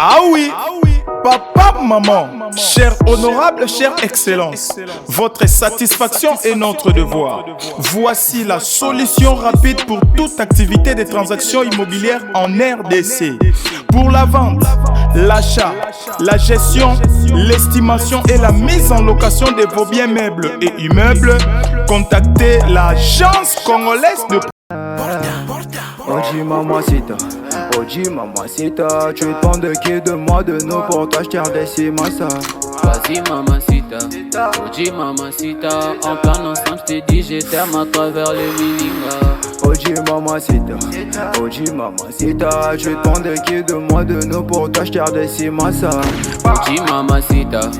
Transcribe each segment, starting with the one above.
Ah oui, papa, maman, cher honorable, chère excellence, votre satisfaction est notre devoir. Voici la solution rapide pour toute activité de transaction immobilière en RDC. Pour la vente, l'achat, la gestion, l'estimation et la mise en location de vos biens meubles et immeubles, contactez l'agence congolaise de Oji mamacita, Oji mamacita, tu te prends de qui, de moi, de nous, pour toi je tire des ça. Vas-y mamacita, Oji mamacita, en plein ensemble je t'ai dit je t'aime à travers les milinga. Oji mamacita, Oji mamacita, tu te prends de qui, de moi, de nous, pour toi je tire des ça. Oji mamacita,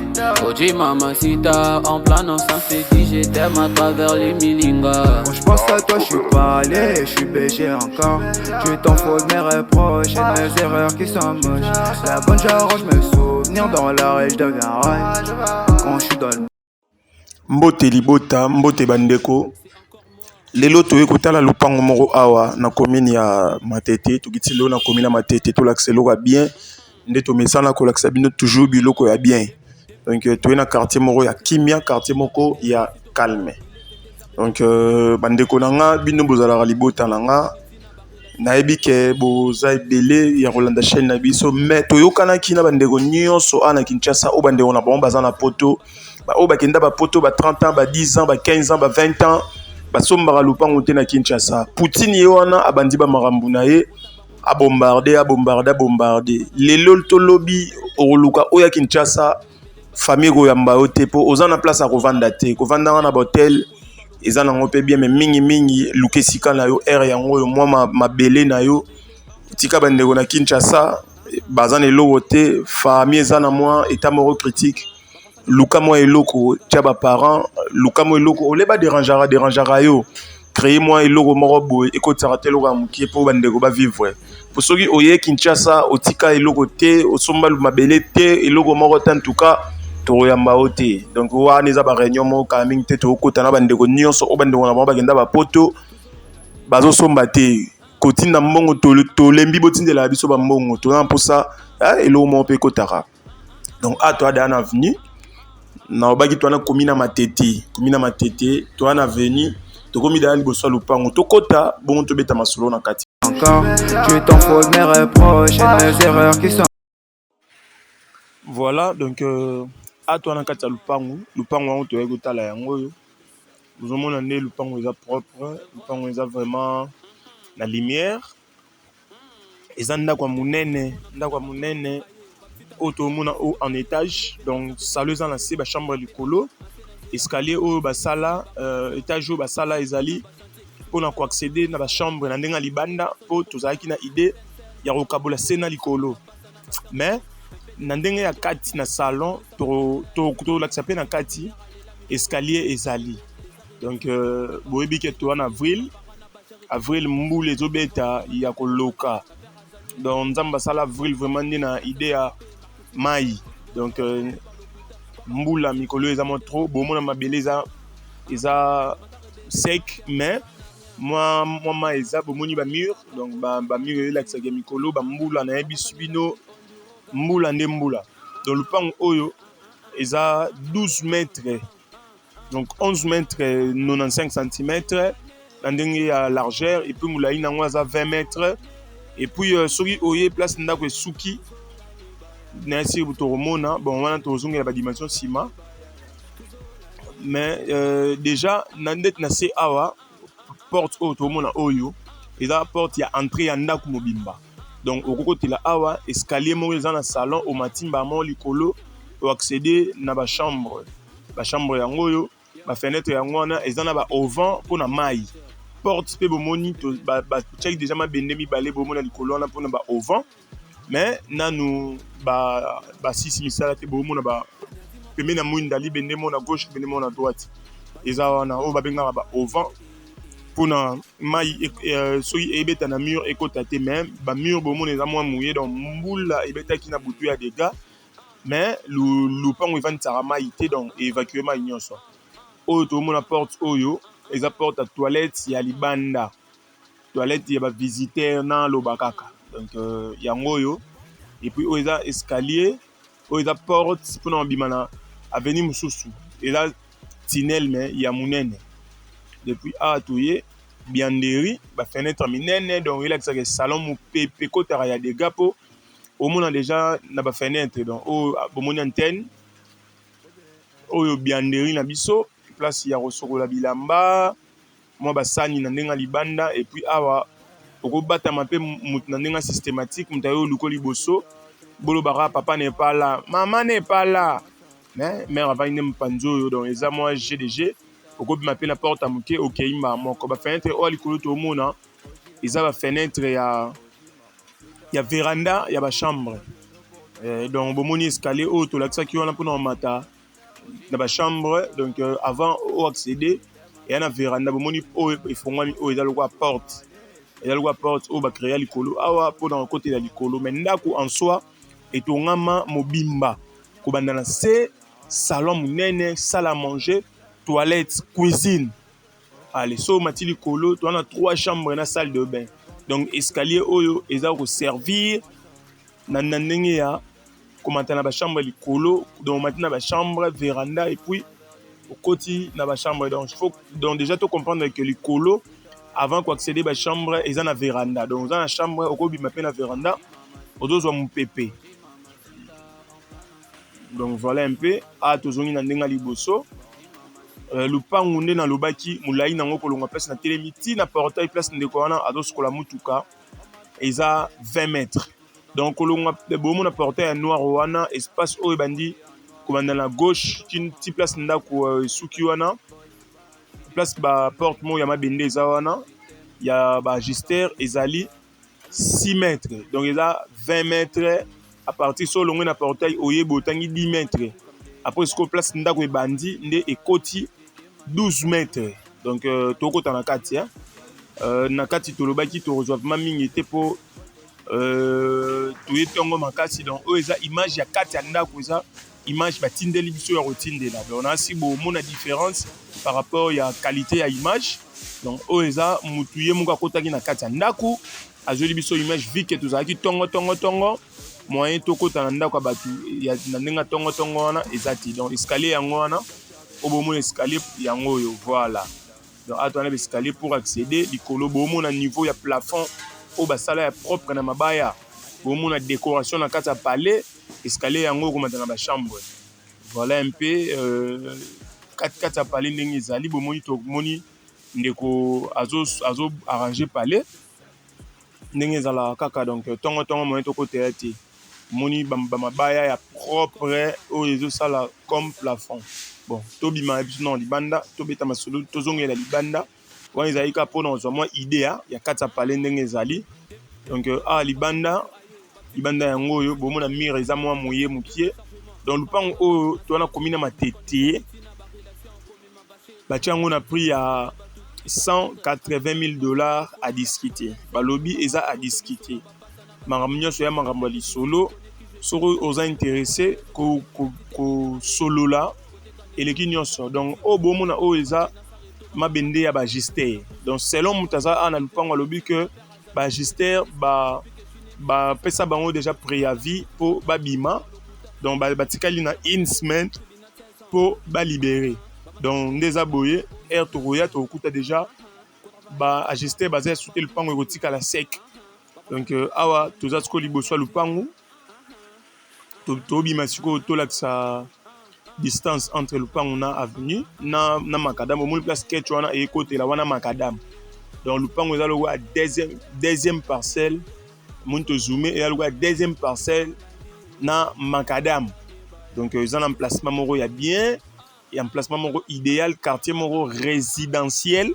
Oji mamacita, en plein ensemble je t'ai dit je t'aime à travers les milinga. Quand je pense à toi, je suis pas allé, je suis BG encore. Tu t'en fous de mes reproches et de mes erreurs qui sont moches. La bonne j'arrange mes souvenirs dans la je deviens rail. Quand je suis dans le Mbote libota, mbote bandeko. Lelo toye kotala lupango moko awa na commune ya Matete. Tokiti lelo na commune ya Matete, tolakisa eloko ya bien nde tomesana kolakisa bino toujours biloko ya bien. Donc toye na quartier moko ya kimia, quartier moko ya calme. Donc bandeko na nga, bino bozalaka libota na nga, nayebi ke boza ebele ya kolanda chaîne na biso, mais toyokanaki na bandeko nyonso awa na Kinshasa oyo bandeko na bango baza na poto, oyo bakenda bapoto ba 30 ans, ba 10 ans, ba 15 ans, ba 20 ans, basombaka lupango te na Kinshasa. Poutine ye wana abandi bamakambo na ye, abombarde, abombarde, abombarde. Lelo tolobi okoluka oyo ya Kinshasa, famille koyamba yo te mpo oza na place ya kovanda te. Kovandanga na bahotel eza nango mpe bien, mais mingimingi luka esika na yo aire yango oyo mwa mabele na yo. Tika bandeko na Kinshasa baza na eloko te, famille eza na mwa état moko critique. Luka mwa eloko, tia baparent, luka mwa eloko ole baderangeaka derangeaka yo, créer mwa eloko moko boye ekotisaka te eloko ya mokie mpo bandeko bavivre. Po soki oye Kinshasa, otika eloko te, osomba mabele te, eloko moko te, en tout cas tokoyamba yo te. Donc wana eza baréunion moko kala mingi te, tokokota na bandeko nyonso oyo bandeko na bango bakenda bapoto, bazosomba te, kotinda mbongo tolembi, botindelaka biso bambongo, toza na mposa eloko moko mpe ekotaka. Donc a toa deya na avenue, nalobaki toa na komi na Matete, komi na Matete, toa na avenue, tokomi deya liboso ya lupango, tokota bongo tobeta masolo na kati. Encore, tu t'en fous de mes reproches et de mes erreurs qui sont Voilà, donc a toa na kati ya lupango. Lupango yango toyaki kotala yango oyo ozomona nde lupango eza propre, lupango eza vraiment na lumière. Eza ndako ya monene, ndako ya monene oyo tomona oyo en étage. Donc salon eza na se, bachambre likolo, escalier oyo basala, étage oyo basala ezali mpona koaccéder na bachambre na ndenge ya libanda, mpo tozalaki na idée ya kokabola se na likolo. Mais na ndenge ya kati na salon, tolakisa mpe na kati, escalier ezali. Donc boyebi ke toza na avril, avril mbula ezobeta ya koloka. Donc Nzambe asala avril vraiment nde na idée ya mai. Donc mbula mikolo eza mwa trop, bomona mabele eza sec, mais mwa mwa mai eza. Bomoni bamur, donc bamur elakisaka mikolo bambula. Nayebisi bino, mbula nde mbula. Donc lupango oyo eza 12 mètres, donc 11 mètres 95 cm na ndenge ya largeur, et puis molai nango aza 20 mètres. Et puis soki oye place ndako esuki na esili, tokomona bon wana tozongela badimension nsima. Mais déjà na ndeti na se awa, porte oyo tokomona oyo eza porte ya entrée ya ndako mobimba. Donc okokotela awa, escalier moko eza na salon, omatimba moko likolo, oaccéder na bachambre. Bachambre yango oyo, bafenêtre yango wana eza na ba auvent mpona mai. Porte mpe bomoni batiaki déjà mabende mibale, bomona likolo wana mpona ba auvent, mais nanu basisi misala te. Bomona pembeni ya mwinda, libende moko na gauche, libende moko na droite eza wana oyo babengaka ba auvent mpona mai soki ebeta na mur ekota te. Mais bamur bomona eza mwa mouillé, donc mbula ebetaki na butu ya dégâts, mais lupango evandisaka mai te, donc évacue mai nyonso. Oyo tozomona porte oyo eza porte ya toilette ya libanda, toilette ya bavisiteur na aloba kaka. Donc yango oyo. Et puis oyo eza escalier, oyo eza porte mpona kobima na avenue mosusu, eza tunnel mais ya monene. Depuis awa toye buanderie, bafenêtre minene, donc elakisaka salon, mopepe ekotaka ya dégâts mpo omona déjà na bafenêtre. Donc oyo bomoni antenne, oyo buanderie na biso, place ya kosokola bilamba, mwa basani na ndenge ya libanda. Et puis awa okobatama mpe motu na ndenge systématique, moto aye oluko liboso, bolobaka: "Papa n'est pas là, mama n'est pas là." Mais mare avandi nde mopanzi oyo. Donc eza mwa gdg, okobima mpe na porte ya moke, okei mbala moko. Bafenêtre oyo likolo tomona eza bafenêtre ya véranda ya bachambre. Donc bomoni escalier oyo tolakisaki wana mpona komata na bachambre. Donc avant oaccéder eya na véranda, bomoni oyo efongwami, oyo eza lokola porte, eza lokola porte oyo bacréa likolo awa mpona kokotela likolo. Mais ndako en soi etongama mobimba kobanda na se, salon monene, salle à manger, toilette, cuisine. Ale so omati likolo, toza na trois chambres na salle de bain. Donc escalier oyo eza koservir na ndenge ya komata na bachambre likolo. Donc omati na bachambre, véranda, et puis okoti na bachambre. Donc faut donc déjà to comprendre que likolo, avant koaccéder bachambre, eza na véranda. Donc oza na chambre, okobima mpe na véranda, ozozwa mopepe. Donc voilà un peu. A tozongi na ndenge ya liboso. Lupangu nde nalobaki, molai nango kolongwa place na telemi ti na portail, place ndeko wana azosukola mutuka, eza 20 mètres. Donc kolongwa bomona portail ya noir wana, espace oyo ebandi kobanda na gauche ti place ndako esuki wana, place baporte moko ya mabende eza wana ya baajusteur, ezali 6 mètres. Donc eza 20 mètres à partir so olongwe na portail, oyeba otangi 10 mètres. Après sikoyo place ndako ebandi nde ekoti 12 mètres. Donc tokota na kati, na kati tolobaki tokozwa vraiment mingi te mpo toye ntongo makasi. Donc oyo eza image ya kati ya ndako, eza image batindeli biso ya kotindela. Donc nasi bomona différence par rapport ya qualité ya image. Donc oyo eza mutu ye moko akotaki na kati ya ndako, azweli biso image. Vu que tozalaki ntongo ntongo ntongo, moyen tokota na ndako ya bato na ndenge ya ntongo ntongo wana eza te. Donc escalier yango wana oyo bomona, escalier yango oyo, voilà. Donc awa towana baescalier pour accéder likolo. Bomona niveau ya plafond oyo basala ya propre na mabaya, bomona décoration na kati ya palais. Escalier yango okomata na bachambre. Voilà un peu kati kati ya palais ndenge ezali. Bomoni, tomoni ndeko azo arranger palais ndenge ezalaka kaka. Donc ntongo ntongo moyen tokotela te. Moni bamabaya ya propre oyo ezosala comme plafond. Bon, tobima biso na libanda, tobeta masolo, tozongela libanda. Wana ezali kaka mpona kozwa mwa idée ya kati ya palais ndenge ezali. Donc awa libanda, libanda yango oyo bomona, mur eza mwa moye mokie. Donc lupango oyo towana komi na Matete, batia yango na prix ya 180 000 $, à discuter. Balobi eza à discuter, makambo nyonso ya makambo ya lisolo. Soki oza intéressé, kosolola eleki nyonso. Donc oyo bomona oyo eza mabende ya baajusteur. Donc selon moto aza awa na lupango, alobi ke baajusteur bapesa bango déjà préavis mpo babima. Donc batikali na une semaine mpo balibérer. Donc nde eza boye, heure tokoya, tokokuta déjà baajusteur baza esu te, lupango ekotikala sec. Donc awa toza sikoyo liboso ya lupango. Tobima sikoyo, tolakisa distance entre lupango na avenue na macadam. Omoni place ketch wana ekotela wana macadam. Donc lupango eza lokola deuxième parcelle. Omoni, tozoome, eza lokola deuxième parcelle na macadam. Donc eza na emplacement moko ya bien, ya emplacement moko idéal, quartier moko résidentiel.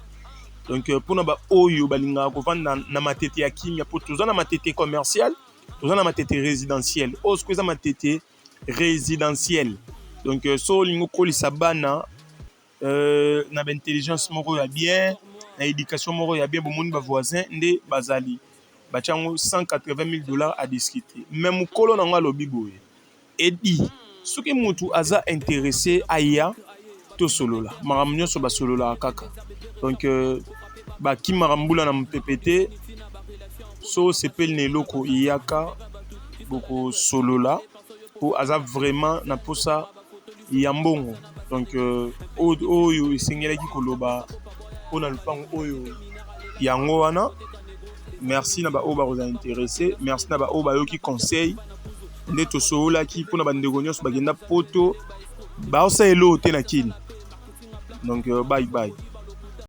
Donc mpona baoyo balingaka kovanda na Matete ya kimia, mpo toza na Matete commercial, toza na Matete résidentiel. Oyo sikoyo eza Matete résidentiel. Donc so olingi okolisa bana na baintelligence moko ya bien, na éducation moko ya bien, bomoni bavoisin nde bazali. Batia yango 180 000 $, à discuter. Mais mokolo nango alobi boye edi, soki mutu aza intéressé, aya tosolola makambo nyonso, basololaka kaka. Donc bakimaka mbula na mopepe te. So osepeli na eloko, eyaka. Bokosolola po aza vraiment na posa ya mbongo. Donc oyo esengelaki koloba mpona lupango oyo yango wana. Merci na baoyo bakozala intéressé, merci na baoyo bayoki conseil nde tosololaki mpona bandeko nyonso bakenda Poto, baosala eloko te na Kini. Donc bye bye.